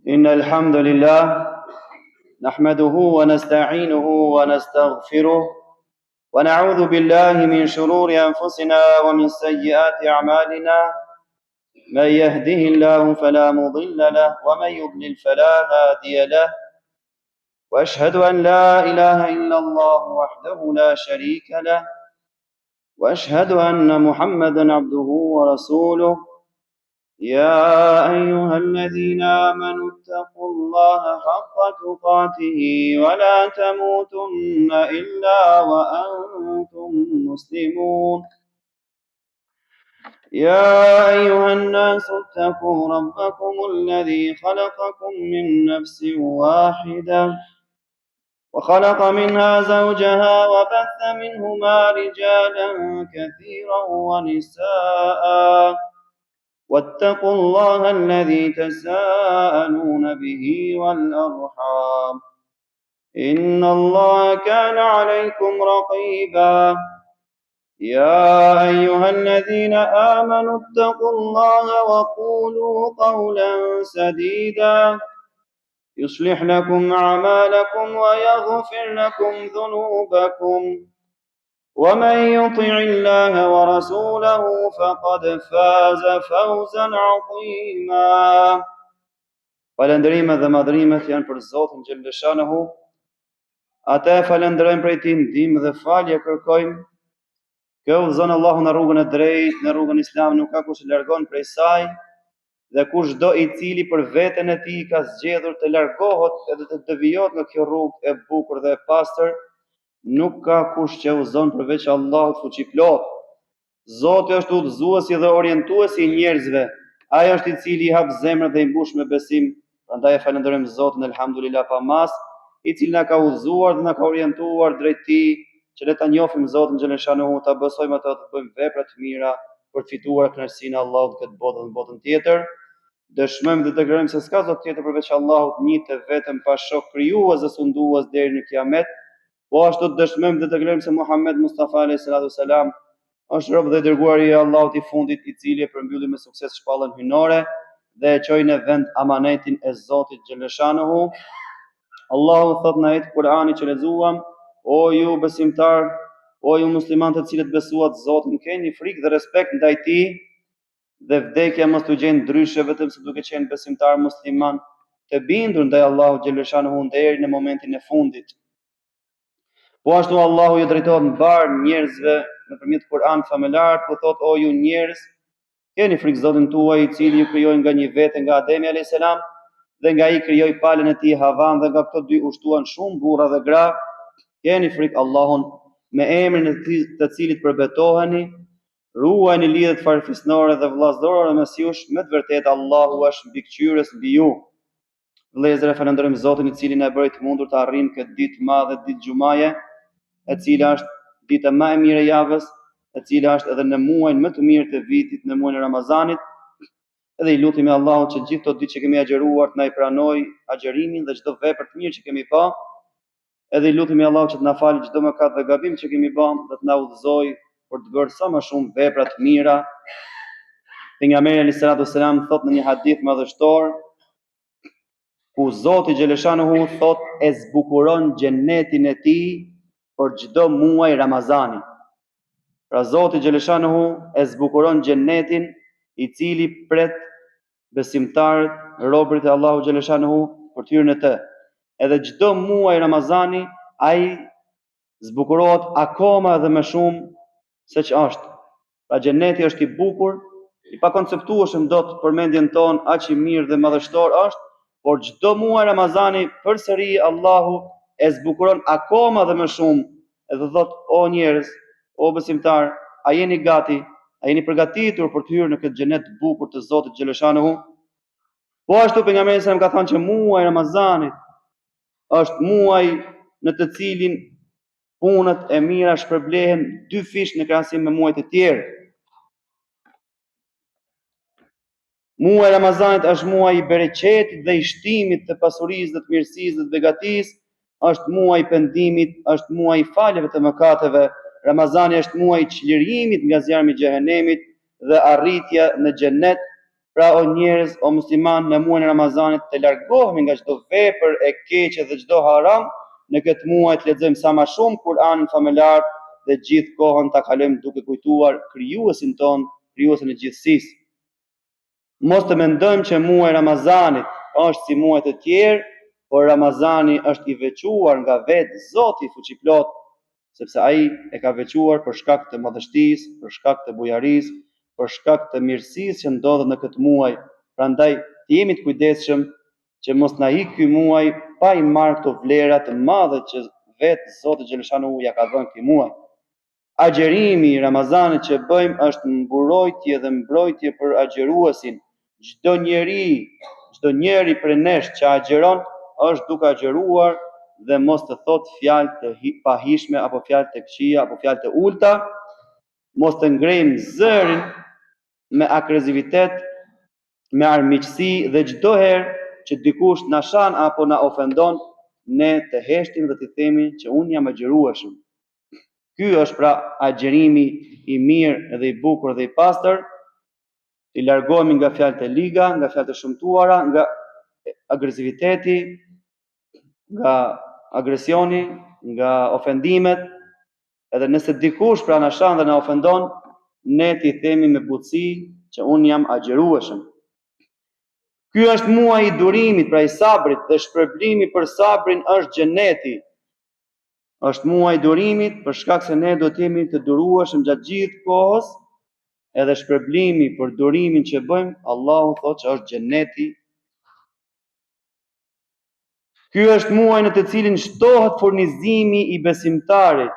إن الحمد لله نحمده ونستعينه ونستغفره ونعوذ بالله من شرور أنفسنا ومن سيئات أعمالنا من يهده الله فلا مضل له ومن يضلل فلا هادي له واشهد ان لا اله الا الله وحده لا شريك له واشهد ان محمدا عبده ورسوله يا ايها الذين امنوا اتقوا الله حق تقاته ولا تموتن الا وانتم مسلمون يا أيها الناس اتقوا ربكم الذي خلقكم من نفس واحدة وخلق منها زوجها وبث منهما رجالا كثيرا ونساء واتقوا الله الذي تساءلون به والأرحام إن الله كان عليكم رقيبا يا أيها الذين آمنوا اتقوا الله وقولوا قولا سديدا يصلح لكم أعمالكم ويغفر لكم ذنوبكم ومن يطع الله ورسوله فقد فاز فوزا عظيما Falënderimet dhe madhërimet janë për Zotin Xhelleshanuhu. Atë e falënderojmë prej tij ndihmë dhe falje kërkojmë. Kë udhëzon Allahu në rrugën e drejtë, në rrugën islam nuk ka kush e largon prej saj dhe kushdo i cili për veten e tij ka zgjedhur të largohet edhe të devijohet nga kjo rrugë e bukur dhe e pastër, nuk ka kush që e udhëzon përveç Allahut fuqiplotë. Zoti është udhëzuesi dhe orientuesi i njerëzve, Ai është i cili i hap zemrat dhe i mbush me besim, prandaj e falënderojmë Zotin elhamdulillah pa masë, i cili na ka udhëzuar dhe na ka orientuar drejt Tij, që ne ta njohim Zotin xheleshanuhu, ta besojmë atë dhe të bëjmë vepra të mira për të fituar kënaqësinë e Allahut në këtë botë dhe në botën tjetër. Dëshmojmë dhe deklarojmë se s'ka Zot tjetër përveç Allahut, një të vetëm pa shok krijues dhe sundues deri në Kiamet, Po ashtu dëshmojmë dhe deklarojmë se Muhammed Mustafa alayhi salatu selam është rob dhe i dërguari i Allahut i fundit, i cili e përmbylli me sukses shpalljen hyjnore dhe e çoi në vend amanetin e Zotit xheleshanuhu. Allahu thot në ajet Kur'ani që lexuam, o ju besimtar, o ju musliman të cilët besuat Zotin, keni frikë dhe respekt ndaj tij dhe vdekja mos t'ju gjejë ndryshe vetëm se duke qenë besimtar musliman të bindur ndaj Allahut xheleshanuhu deri në momentin e fundit. Po ashtu Allahu ju drejtohet mbarë njerëzve nëpërmjet Kur'anit famëlartë ku thotë o ju njerëz keni frikë Zotin tuaj i cili ju krijoi nga një vete nga Ademi alayhis salam dhe nga ai krijoi palën e tij Havan dhe nga këto dy u shtuan shumë burra dhe gra keni frikë Allahun me emrin e të cilit përbetoheni Ruajini lidhjet farefisnore dhe vëllazërore mes jush, me të vërtetë Allahu është mbikëqyrës mbi ju. Vëllezër, e falënderojmë Zotin i cili na e bëri të mundur të arrijmë këtë ditë të madhe, ditë xhumaje, e cila është dita më e mirë e javës, e cila është edhe në muajin më të mirë të vitit, në muajin e Ramazanit. Edhe i lutemi Allahut që gjithë këto ditë që kemi agjëruar të na i pranojë agjërimin dhe çdo vepër të mirë që kemi ba, Edhe i lutemi Allahut që të na falë çdo mëkat dhe gabim që kemi ba dhe të na udhëzojë për të bërë sa më shumë vepra të mira. Pejgamberi alayhi salatu wasalam thot në një hadith madhështor ku Zoti xheleshanuhu thot e zbukuron xhenetin e tij për çdo muaj Ramazani. Pra Zoti xheleshanuhu e zbukuron xhenetin i cili pret besimtarët, robërit e Allahut xheleshanuhu për të hyrë në të. Edhe çdo muaj Ramazani ai zbukurohet akoma edhe më shumë se që është. Pra xheneti është i bukur, i pakonceptueshëm dot për mendjen tonë, aq i mirë dhe madhështor është, por çdo muaj Ramazani përsëri Allahu e zbukuron akoma dhe më shumë Edhe thotë, o njerëz, o besimtarë, a jeni gati, a jeni përgatitur për të hyrë në këtë xhenet të bukur të Zotit xheleshanuhu? Po ashtu pejgamberi sallam ka thënë që muaji i Ramazanit është muaj në të cilin punët e mira shpërblehen dyfish në krahasim me muajt e tjerë. Muaji i Ramazanit është muaji i bereqetit dhe i shtimit të pasurisë dhe të mirësisë dhe të begatisë, është muaji i pendimit, është muaji i faljeve të mëkateve. Ramazani është muaji i çlirimit nga zjarmi i xhehenemit dhe arritja në xhenet. Pra o njerëz, o muslimanë, në muajin e Ramazanit të largohemi nga çdo vepër e keqe dhe çdo haram, në këtë muaj të lexojmë sa ma shumë Kur'anin famëlartë dhe gjithë kohën ta kalojmë duke kujtuar Krijuesin tonë, Krijuesin e gjithësisë. Mos të mendojmë që muaji i Ramazanit është si muajt e tjerë, por Ramazani është i veçuar nga vetë Zoti Fuqiplotë, sepse Ai e ka veçuar për shkak të madhështisë, për shkak të bujarisë, për shkak të mirësisë që ndodhet në këtë muaj. Prandaj të jemi të kujdesshëm që mos na ikë ky muaj pa i marrë këto vlera të madhe që vetë Zoti xheleshanuhu ia ka dhënë këtij muaji. Agjërimi i Ramazanit që bëjmë është mburojtje dhe mbrojtje për agjëruesin. Çdo njeri, çdo njeri prej nesh që agjëron është duke agjëruar dhe mos të thotë fjalë të pahijshme apo fjalë të këqija apo fjalë të ulëta, mos të ngrejmë zërin me agresivitet, me armiqësi dhe çdo herë që dikush na shan apo na ofendon, ne të heshtim dhe t'i themi që unë jam agjërueshëm. Ky është pra agjërimi i mirë dhe i bukur dhe i pastër, t'i largohemi nga fjalët e liga, nga fjalët e shëmtuara, nga agresiviteti, nga agresioni, nga ofendimet, edhe nëse dikush pra na shan dhe na ofendon, ne t'i themi me butësi që unë jam agjërueshëm. Ky është muaji i durimit, pra i sabrit, dhe shpërblimi për sabrin është xheneti. Është muaji i durimit për shkak se ne duhet të jemi të durueshëm gjatë gjithë kohës, edhe shpërblimi për durimin që bëjmë, Allahu thotë që është xheneti. Ky është muaji në të cilin shtohet furnizimi i besimtarit.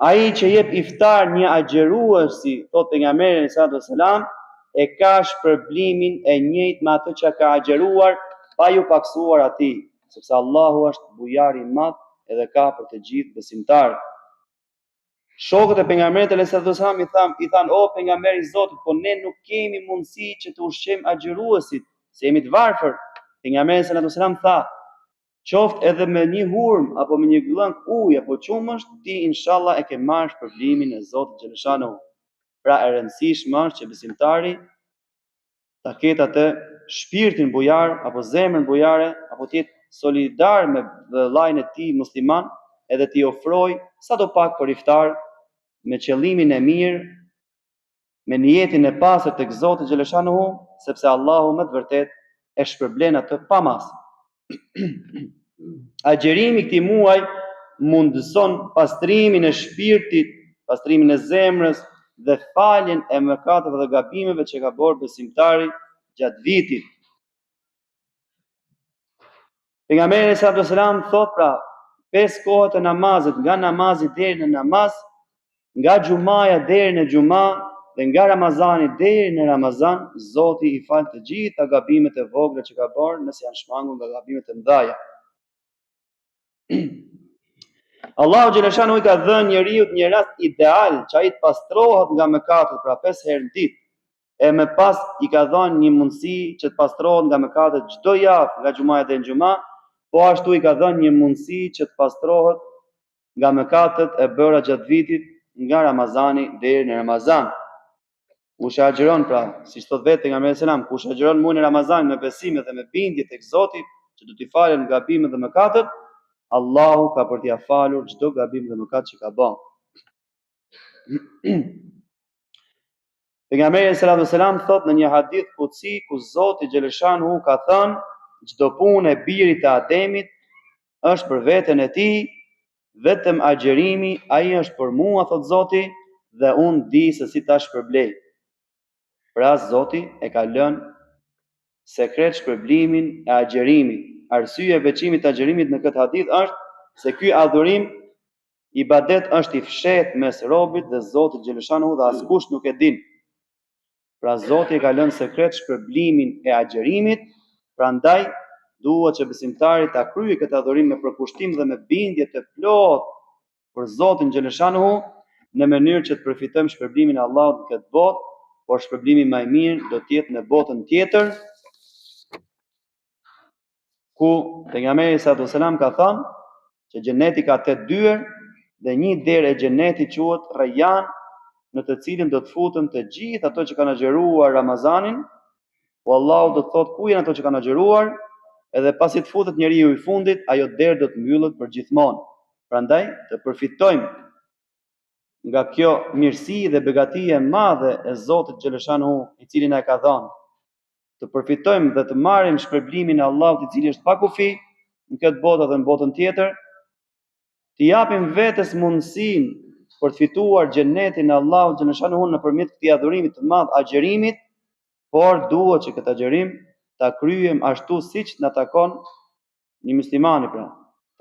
Ai që jep iftar një agjëruesi, thotë pejgamberi alejhi salatu vesselam, e ka shpërblimin e njëjtë me atë që ka agjëruar pa iu pakësuar atij, sepse Allahu është bujar i madh edhe ka për të gjithë besimtarët. Shokët e pejgamberit alejhi salatu vesselam i thanë, i thanë o pejgamber i Zotit, po ne nuk kemi mundësi që të ushqejmë agjëruesit, se jemi të varfër. Pejgamberi alejhi salatu vesselam tha, Qoftë edhe me një hurmë apo me një gllënkë ujë apo qumësht, ti inshallah e ke marrë shpërblimin e Zotit xheleshanuhu. Pra e rëndësishme është që besimtari ta ketë atë shpirtin bujar apo zemrën bujare apo të jetë solidar me vëllain e tij musliman edhe t'i ofrojë sado pak për iftar me qëllimin e mirë me nijetin e pastër tek Zoti xheleshanuhu, sepse Allahu me të vërtetë e shpërblen atë pa masë. Agjërimi i këtij muaji mundëson pastrimin e shpirtit, pastrimin e zemrës dhe faljen e mëkateve dhe gabimeve që ka bërë besimtari gjatë vitit. Pejgamberi alejhi salatu vesselam thotë pra, pesë kohët e namazit, nga namazi deri në namaz, nga xhumaja deri në xhuma dhe nga Ramazani deri në Ramazan, Zoti i fal të gjitha gabimet e vogla që ka bërë nëse janë shmangur nga gabimet e mëdha. Allahu xheleshanuhu i ka dhënë njeriut një rast ideal që ai të pastrohet nga mëkatet, pra pesë herë në ditë. E më pas i ka dhënë një mundësi që të pastrohet nga mëkatet çdo javë nga xhumaja deri në xhuma, po ashtu i ka dhënë një mundësi që të pastrohet nga mëkatet e bëra gjatë vitit nga Ramazani deri në Ramazan. Kush e agjëron pra, siç thotë vetë pejgamberi alejhi selam, kush agjëron muajin e Ramazanit me besim dhe me bindje tek Zoti që do t'i falen gabimet dhe mëkatet, Allahu ka për t'ia falur çdo gabim dhe mëkat që ka bërë. Pejgamberi alejhi salatu vesselam thotë në një hadith kutsi ku Zoti xheleshanuhu ka thënë çdo punë e birit të Ademit është për veten e tij, vetëm agjërimi ai është për mua thotë Zoti dhe unë di se si ta shpërblej. Pra Zoti e ka lënë sekret shpërblimin e agjërimit. Arsyeja e veçimit të agjërimit në këtë hadith është se ky adhurim Ibadet është i fshehtë mes robit dhe Zotit xheleshanuhu dhe askush nuk e din. Pra Zoti e ka lënë sekret shpërblimin e agjërimit, prandaj duhet që besimtari ta kryejë këtë adhurim me përkushtim dhe me bindje të plotë për Zotin xheleshanuhu në mënyrë që të përfitojmë shpërblimin e Allahut në këtë botë, por shpërblimi më i mirë do të jetë në botën tjetër, ku pejgamberi alejhi salatu vesselam ka thënë që xheneti ka tetë dyer dhe një derë e xhenetit quhet Rejjan. në të cilën do të futen të gjithë ato që kanë agjëruar Ramazanin, po Allahu do të thotë ku janë ato që kanë agjëruar, edhe pasi të futet njeriu i fundit, ajo derë do të mbyllet për gjithmonë. Prandaj të përfitojmë nga kjo mirësi dhe begati e madhe e Zotit xheleshanuhu, i cili na e ka dhënë. Të përfitojmë dhe të marrim shpërblimin e Allahut i cili është pa kufi në këtë botë dhe në botën tjetër, T'i japim vetes mundësinë për të fituar xhenetin e Allahut xheleshanuhu nëpërmjet këtij adhurimi të madh agjërimit, por duhet që këtë agjërim ta kryejmë ashtu siç na takon një muslimani pra.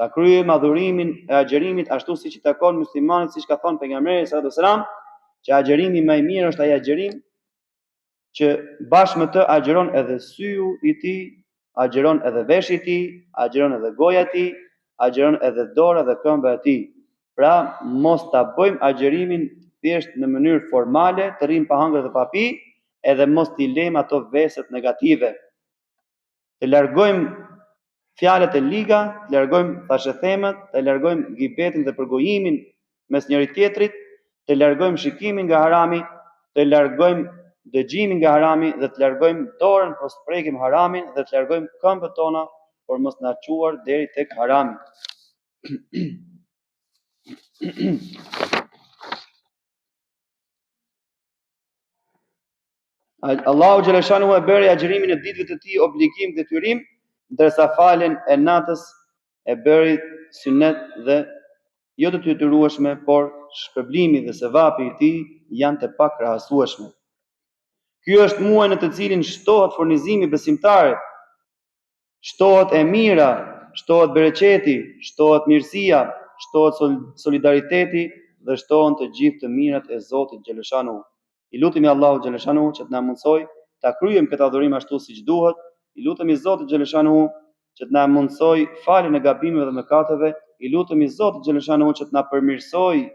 Ta kryejmë adhurimin e agjërimit ashtu siç i takon muslimanit, siç ka thënë pejgamberi sallallahu alajhi wasallam, që agjërimi më i mirë është ai agjërim që bashkë me të agjëron edhe syu i tij, agjëron edhe veshi i tij, agjëron edhe goja e tij, agjëron edhe dora dhe këmba e tij. Pra, mos ta bëjmë agjërimin thjesht në mënyrë formale, të rrimë pa hëngër dhe pa pi, edhe mos t'i lejmë ato veset negative. Të largojmë fjalët e liga, të largojmë thashethemet, të largojmë gibetin dhe përgojimin mes njëri tjetrit, të largojmë shikimin nga harami, të largojmë dëgjimin nga harami dhe të largojmë dorën mos prekim haramin dhe të largojmë këmbët tona por mos na çuar deri tek harami. Allahu xheleshanuhu e bëri agjërimin e ditëve të tij obligim detyrim, ndërsa faljen e natës e bëri synet dhe jo të detyrueshme, por shpërblimi dhe sevapi i tij janë të pakrahasueshme. Ky është muaj në të cilin shtohet furnizimi i besimtarit, Shtohet e mira, shtohet bereqeti, shtohet mirësia, shtohet solidariteti dhe shtohen të gjithë të mirat e Zotit xheleshanuhu. I lutemi Allahut xheleshanuhu që të na mundësojë ta kryejmë këtë adhurim ashtu siç duhet, i lutemi Zotit xheleshanuhu që të na mundësojë faljen e gabimeve dhe mëkateve, i lutemi Zotit xheleshanuhu që të na përmirësojë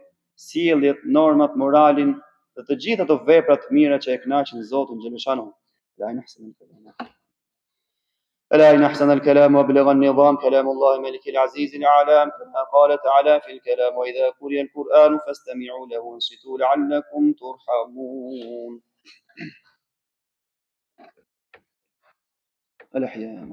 sjelljet, normat, moralin dhe të gjitha ato vepra të mira që e kënaqin Zotin xheleshanuhu. La ألا إن أحسن الكلام وأبلغ النظام كلام الله الملك العزيز العلام كما قال تعالى في الكلام وإذا قرئ القرآن فاستمعوا له وانصتوا لعلكم ترحمون الأحياء.